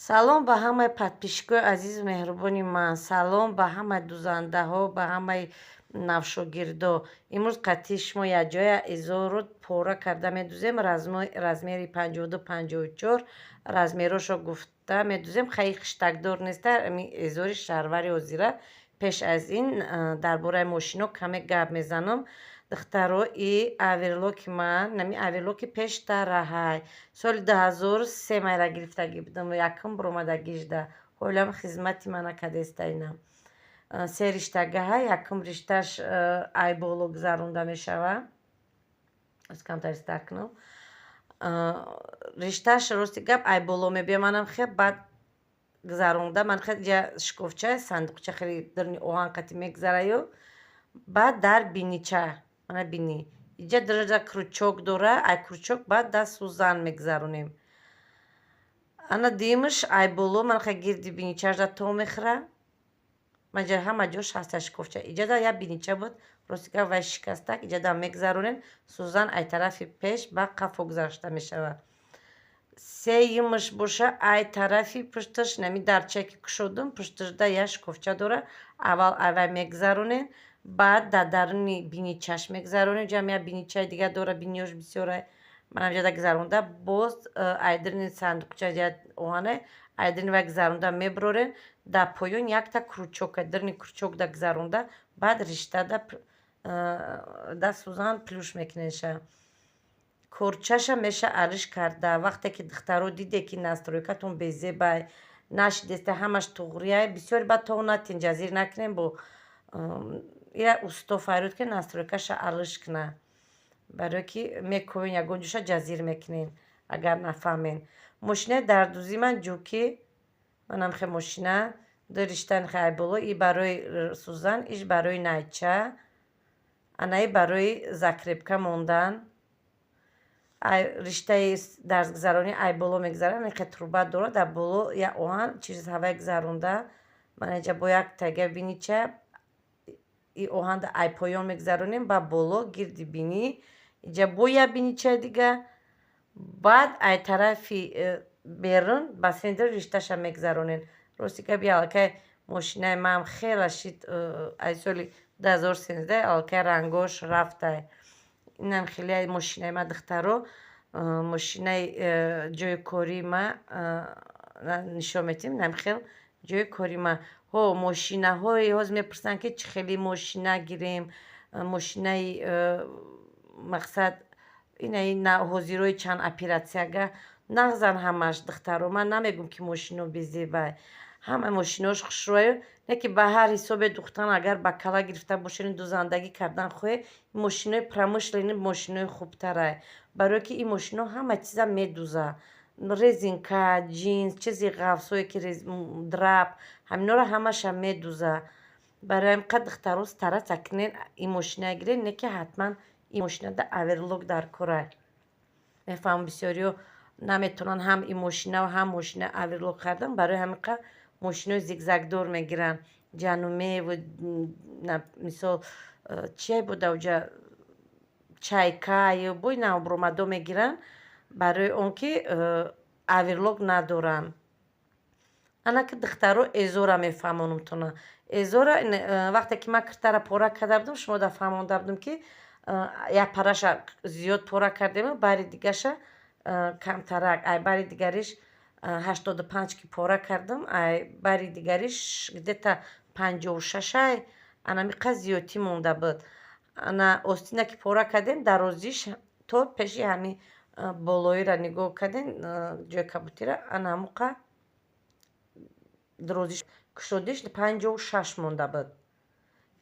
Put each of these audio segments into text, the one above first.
Салом ба ҳамаи подписчикои азизу меҳрубони ман, салом ба ҳамаи дузандаҳо, ба ҳамаи навшогирдо. Имрӯз қатъи шумо якҷоя изорро пора карда медузем. Размери 52, 54 размерошо гуфта медузем. Хаи хиштакдор неста изори шарвари ҳозира. Пеш аз ин дар бораи мошино каме гап мезанам. Духтаро, и оверлоки ман, нами оверлоки пештараҳай, соли 2003 майра гирифтагӣ будам, якум буромадагижда. Ҳолам хизмати мана кадеста. Инам се риштагаҳай. Якум ришташ ай боло гузаронда мешавад. Аз камтар истар кунам. Ришташ, рости гап, ай боло мебиям, манам хе баъд гузаронда ман хе ҷа шкофча, сандуқча, хеле дирни оҳан қати мегузараю, баъд дар бинича, мана бини, иҷа дирда крючок дора, ай крючок баъд да сӯзан мегузаронем. Ана дуюмаш ай боло, ман хе гирди биничашда то мехӯра. Маҷа ҳама ҷош ҳаста шкофча. Иҷада як бинича буд, рости гап, вай шикастак. Иҷада мегузаронем, сӯзан ай тарафи пеш ба қафо гузашта мешавад. Сеюмаш боша ай тарафи пушташ, нами дарчае ки кушодум, пушташда як шкофча дора. Аввал ай вай мегузаронем, баъд дар даруни биничаш мегузаронем. Ҷам як биничаи дига дора, биниёш бисёра. Манам ҷада гузаронда, боз ай даруни сандуқча оҳане, ай даруни вай гузаронда мебурорем. Дар поён якта крючок, даруни крючокда гузаронда, баъд риштада да сӯзан плюш мекунеша. Корчаша меша алиш карда. Вақте ки, духтаро, диде ки настройкатон безебай нашидеста, ҳамаш туғрияй, бисёри баъд то натин ҷазир накунем, бо я усто фарёд ки настройкаша алиш куна, барое ки мекӯвен, ягон ҷоша ҷазир мекунен, агар нафаҳмен. Мошинаи дардӯзӣ ман Juki, манам хе мошина ду риштани хе ай боло, и барои сӯзан, иш барои найча, анаи барои закрепка мондан. Риштаи дарсгузаронӣ ай боло мегузарад, хе труба дорад, дар боло як оҳан через ҳавай гузаронда. Мана инҷа бо як тага бинича, и оҳанда ай поён мегузаронем ба боло, гирди бинӣ, инҷа бо як биничаи дига, баъд ай тарафи берун ба центр ришташа мегузаронем. Рости гап, аллакай мошинаи маам хела шид, ай соли 2013, аллакай рангош рафтай. Инам хеле мошинаи ма, духтаро. Мошинаи ҷои кории ма нишон медиҳем. Инам хел ҷои кори ма. Ҳо, мошинаҳое ҳозир мепурсанд, ки чӣ хели мошина гирем, мошинаи мақсад инаи ҳозирои чанд оператсияга нағзан ҳамаш. Духтаро, ман намегӯм, ки мошино безебай, ҳама мошинош хушрӯяю, не ки ба ҳар ҳисобе духтан, агар ба кала гирифта бошед, дузандагӣ кардан хоҳед, мошинои промышленный мошинои хубтарай, барое ки ин мошино ҳама чиза медуза: резинка, ҷинс, чизи ғафсое ки драп, ҳаминҳоро ҳамаша медуза. Барои ҳамин қад, духтаро, стараться кунед, ин мошина гиред, не ки ҳатман ин мошинада оверлок дар корай. Мефаҳмам, бисёриҳо наметавонанд ҳам ин мошинаву ҳам мошинаи оверлок харидан, барои ҳамин қад мошинои зигзагдор мегиранд, Жанумеву, мисол, чие буда уҷа, Чайка ё бо навбуромадо мегиранд, барои он ки оверлок надоранд. Ана ки, духтаро, эзора мефаҳмонумтона. Эзора, вақте ки ман киртара пора карда будам, шумо да фаҳмонда будам, ки як параша зиёд пора кардему, бари дигаша камтарак. Ай бари дигариш 85 ки пора кардам, ай бари дигариш где-то 56-ай, анами қа зиёдтӣ монда буд. Ана остина ки пора кардем, дарозиш то пеши ҳами болоиро нигоҳ кардем, ҷои кабутира, ана ҳамуқа дарозиш, кушодиш 56 монда буд.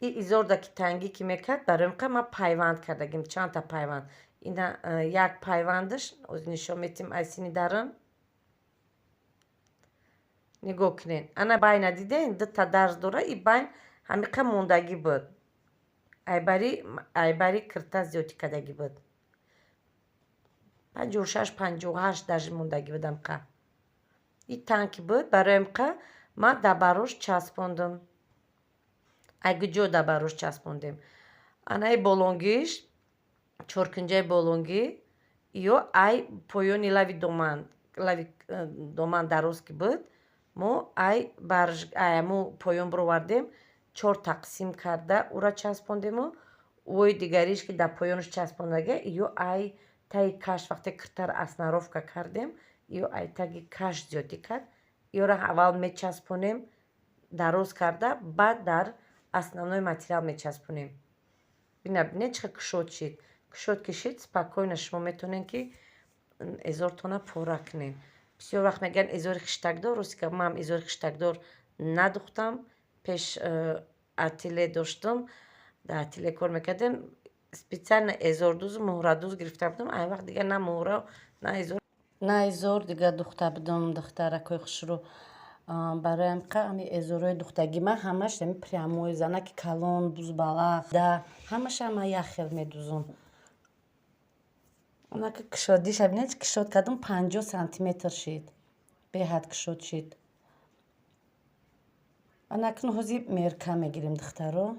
И изорда ки тангӣ ки мекард, барои ҳамин қа ман пайванд кардагим, чандта пайванд. Ина як пайвандаш, оз нишон метиҳем, ай сини дарун нигоҳ кунед. Ана байна дидем, дута дарз дора, и байн ҳамиқа мондагӣ буд, айбари кирта зиёдтӣ кардагӣ буд, 56, 58 даже мондагӣ буд. Ҳамиқа и танки буд, барои ҳамиқа ман дар барош часпондум. Ай куҷо дар барош часпондем? Анаи болонгиш, чоркунҷаи болонгӣ ё ай поёни лави доман, лави Доман дароз ки буд, мо ай мо поён бировардем, чор тақсим карда ура часпондему, ӯи дигариш ки дар поёнаш часпондага, ё ай таи каш, вақте киртара основка кардем, ё ай таги каш зиёдӣ кард, ёра аввал мечаспонем дароз карда, баъд дар основной материал мечаспонем. Бина, бинед, чӣ хел кушод шид. Кушод ки шид, спокойно шумо метавонед, ки эзортона пора кунед. Бисёр вақт мегӯянд эзори хиштакдор. Рости гап, ман эзори хиштакдор надухтам. Пеш ателье доштам, дар ателье кор мекардем, специально эзордӯзу муҳрадӯз гирифта будам. Ай вақт дигар на муҳра, на эзор, на эзор дигар духта будам. Духтаракои хушрӯ, барои ҳамқа ҳами эзорҳои духтагӣ ман ҳамаш ами прямой, занаки калон, бузбалах да ҳамаша ман як хел медузам. Онака кушодиша бинед, кушод кардам, 50 сантиметр шид, беҳад кушод шид. Анакун ҳозир мерка мегирем, духтаро.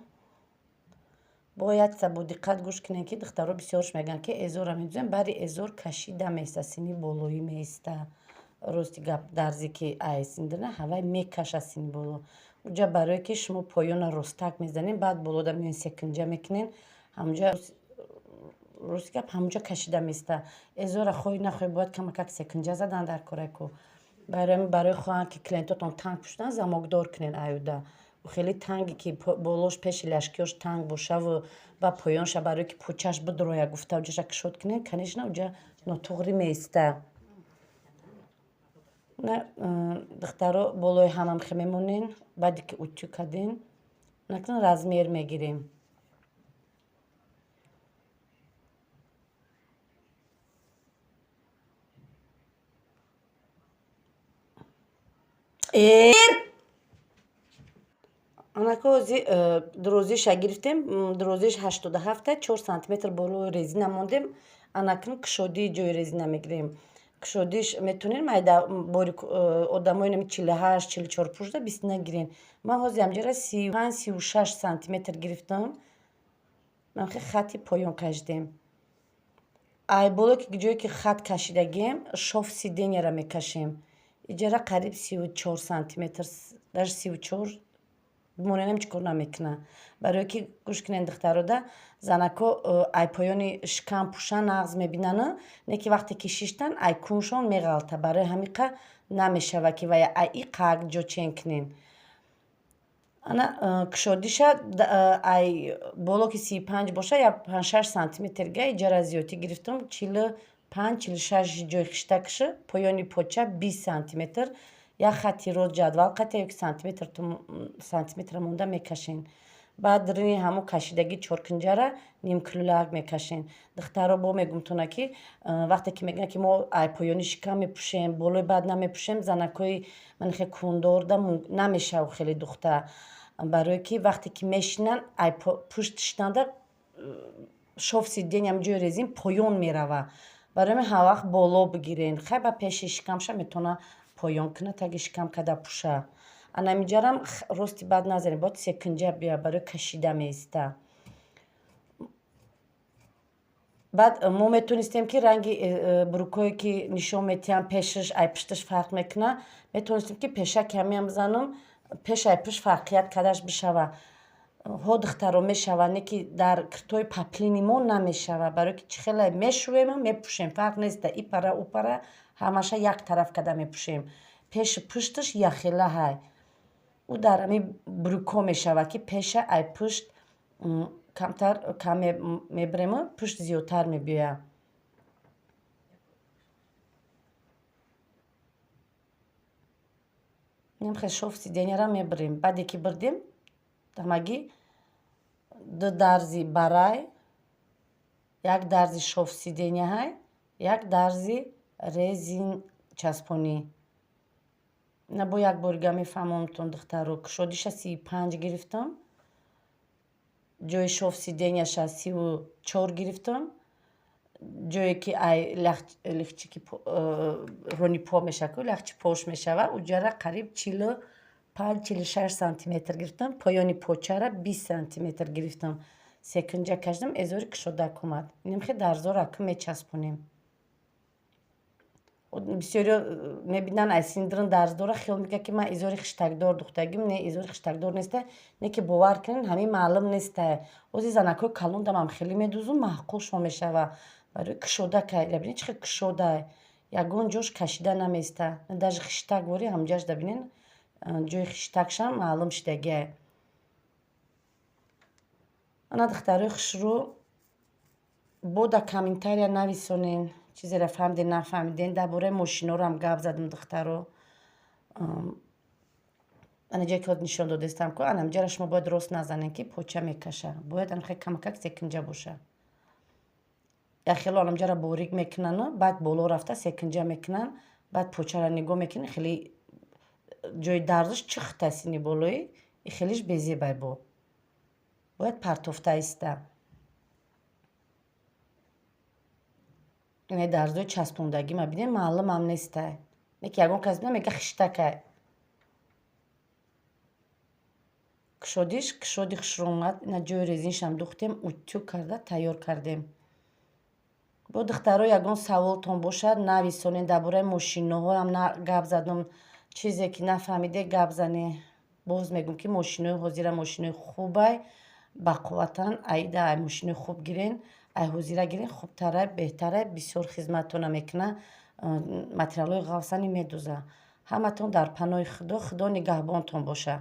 Бояд бо диққат гӯш кунем, ки духтаро бисёрш мегӯянд, ки эзора медузем, баъди эзор кашида меиста, сини болоӣ меиста. Рости гап, дарзе ки ай синдина ҳавай мекаша сини боло. Уҷа барое ки шумо поёна ростак мезанем, баъд болода меоен, секинҷа мекунем, ҳамуҷа, рости гап, ҳамуҷа кашида меиста. Эзора хоҳӣ нахоҳӣ бояд камакак секинҷа задан дар кораку. Барои хоҳанд, ки клиентотон танг пӯшидан, замокдор кунен. Аюда хеле танге, ки болош пеши ляжкиёш танг бошаву ба поёнша, барое ки почаш бидроя гуфта, уҷаша кушод кунен, конечно, уҷа нотуғрӣ меиста. Духтаро, болои ҳамам хе мемонен. Баъде ки утюг кардем, накун размер мегирем. Анака ҳози дурозиша гирифтем, дурозиш 87-та, 4 сантиметр болои резина мондем. Анакун кушодии ҷои резина мегирем. Кушодиш метавонем майда бори одамои нами 48, 44 пушда бист нагирем. Ман ҳозир ҳамҷара 35, 36 сантиметр гирифтам. Ман хати поён кашидем. Ай боло ки ҷое ки хат кашидагем, шов сиденьяра мекашем. Иҷара қариб 34 сантиметр, даже 34 бимонем, чӣ кор намекунад. Барое ки гӯш кунед, духтарода, занако ай поёни шикам пӯшан нағз мебинанд, не ки вақте ки шиштан, ай куншон меғалта. Барои ҳамиқа намешава, ки вая ай и қак ҷо чен кунен. Ана кушодиша ай боло ки 35 боша, я панҷшаш сантиметрга иҷара зиёдтӣ гирифтам, 45, 46 ҷои хиштакша, поёни поча 20 сантиметр. Як хати рост ҷадвал қатия ё ки сантиметр сантиметра монда мекашен. Баъд рини ҳамо кашидагӣ чоркунҷара нимкулак мекашен. Духтаро, бо мегумтона, ки вақте ки мегӯянд, ки мо ай поёни шикам мепӯшем, болои баъд намепӯшем, занакҳои манихе кундорда намешав хеле духта, барое ки вақте ки мешинанд, ай пушт шинанда, шов сиденья ҷои резин поён мерава. Барои ҳамин ҳар вақт боло бигирен. Хай, ба пеши шикамша метавона поён кунад, таги шикам када пӯша. Анамиҷарам рости бад назанед, бояд секинҷа биёяд, барои кашида меиста. Баъд мо метавонистем, ки ранги брюкое ки нишон метиҳам, пешаш ай пушташ фарқ мекунад, метавонистем, ки пешаки ҳамиам бизанам, пеш ай пушт фарқият кардаш бишава. Ҳо, духтаро, мешава, не ки дар киртои поплини мо намешава, барое ки чӣ хеле мешӯему мепӯшем, фарқ неста, и пара, у пара, ҳамаша як тараф карда мепӯшем, пеши пушташ яхела ҳай. Ӯ дар ҳами брюко мешава, ки пеша ай пушт камтар кам мебирему пушт зиёдтар мебиёяд. Хел шов сиденьяра мебирем. Баъде ки бирдем, ҳамагӣ ду дарзи барай, як дарзи шов сиденьяҳай, як дарзи резин часпонӣ. На, бо як борига мефаҳмонтон, духтаро. Кушодиша 35 гирифтам, ҷои шов сиденьяша 34 гирифтам, ҷое ки ай лихчики рони по мешава, ку лахчи пош мешава, уҷара қариб 45, 46 сантиметр гирифтам. Поёни почара 20 сантиметр гирифтам, секинҷа кашидам, эзори кушодак омад. Нимхе дарзоро акун мечаспонем. Бисёриё мебинанд, ай синдрин дарз дора, хиёл мекунад, ки ман изори хиштакдор духтагим. Не, изори хиштакдор неста, не ки бовар кунед, ҳамин маълум нестай. Ози занакҳои калондам хеле медузум, маъқулшон мешава. Барои кушода кайда, бинед, чӣ хел кушодай, ягон ҷош кашида наместа. Даже хиштак ворӣ ҳамҷашда, бинед, ҷои хиштакшам маълум шидагиай. Ана, духтарои хушрӯ, бо да комментария нависонен, чизеро фаҳмиден, нафаҳмиден. Дар бораи мошинорам гап задам, духтаро. Ана ҷое ки нишон додестам ку, ана ҳамҷаро шумо бояд рост назанен, ки поча мекаша. Бояд анхе камакак секинҷа боша. Як хело анамҷаро борик мекунану баъд боло рафта секинҷа мекунанд, баъд почаро нигоҳ мекунӣ, хеле ҷои дарзаш чихта сини болои и хелиш безебай. Бо бояд партофта иста. Ине дарзои часпондагима бинед, маълумам нестай. Не ки ягон кас бина, мега хиштакай. Кушодиш кушоди хушрӯ омад. Ина ҷои резиншам духтем, утюг карда тайёр кардем. Бо, духтаро, ягон саволтон бошад, нависонед. Дар бораи мошиноҳоам гап задам, чизе ки нафаҳмиде, гап занед. Боз мегӯм, ки мошинои ҳозира мошинои хубай, бақувватан. Аида ай мошинои хуб гирен, ай ҳозира гирен, хубтарай, беҳтарай, бисёр хизматтона мекуна, материалҳои ғафсани медуза. Ҳаматон дар паноҳи Худо, Худо нигаҳбонтон боша.